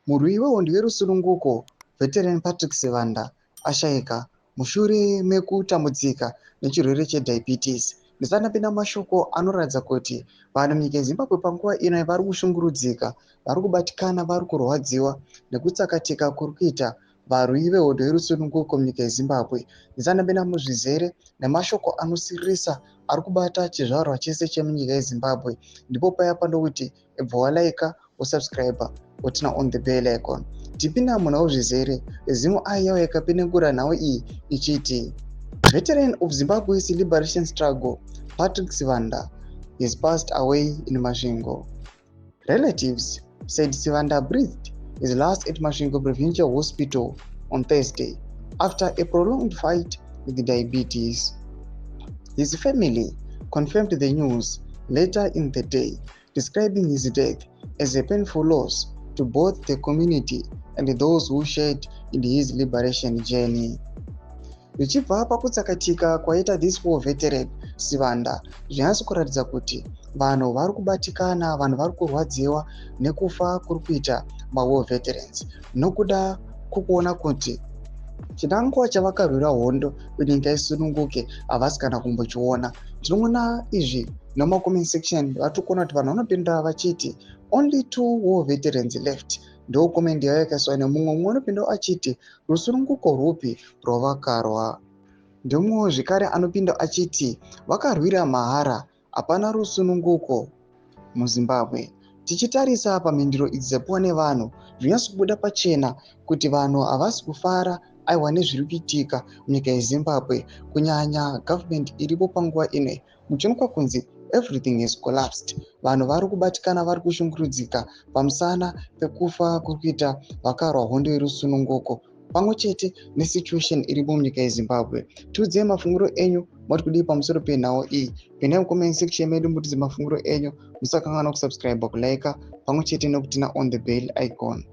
Murwi wehondo yerusununguko, Veteran Patrick Sibanda, ashaika mushure mekutambudzika nechirwere chediabetes. Ndisati ndapinda mumashoko anoratidza kuti vanhu munyika yeZimbabwe panguva ino vari kushungurudzika, vari kubatikana, vari kurwadziwa nekutsakatika kuri kuita varwi vehondo yerusununguko munyika yeZimbabwe. Ndisati ndapinda muzvizere nemashoko anosiririsa ari kubata chizvarwa chese chemunyika yeZimbabwe, ndipo paya pandokuti ibva walaika, wosubscribe, woturn on the bell icon. Tipinda munhau zvizere. ZimEye yauya ikapenengura nhau iyi ichiti veteran of Zimbabwe's liberation struggle Patrick Sibanda has passed away in Masvingo. Relatives said Sibanda breathed his last at Masvingo Provincial Hospital on Thursday after a prolonged fight with diabetes. His family confirmed the news later in the day, describing his death as a painful loss to both the community and those who shared in his liberation journey. Zvichibva pakutsakatika kwaita this war veteran Sibanda, zvinatso kuratidza kuti vanhu vari kubatikana, vanhu vari kurwadziwa nekufa kuri kuita mawar veterans, nokuda kwokuona kuti chinangwa chavakarwira hondo kuti nyika isununguke havasi kana kumbochiona. Tinoona izvi nemacomment section, vari kuona kuti vanhu vanopinda vachiti, "Only two war veterans left." Ndo comment yavo yakaiswa nemumwe. Mumwe anopindawo achiti, "Rusununguko rwupi rwavakarwa?" Ndemumwewo zvekare anopinda achiti, "Vakarwira mahara, hapana rusununguko muZimbabwe." Tichitarisa pamhinduro idzi dzapiwa nevanhu, zvinonyatso kubuda pachena kuti vanhu havasi kufara aiwa nezviri kuitika munyika yeZimbabwe, kunyanya government iripo panguva ino, muchionekwa kunzi everything has collapsed. Vanhu vari kubatikana, vari kushungurudzika pamusana pekufa kuri kuita vakarwa hondo yerusununguko, pamwe chete nesituation iripo munyika yeZimbabwe. Tiudzei mafungiro enyu, mati kudii pamusoro penhau iyi? Pindai mucomment section medu, mutiudze mafungiro enyu. Musakanganwa kusubscribe, kulike, pamwe chete nekuturn on the bell icon.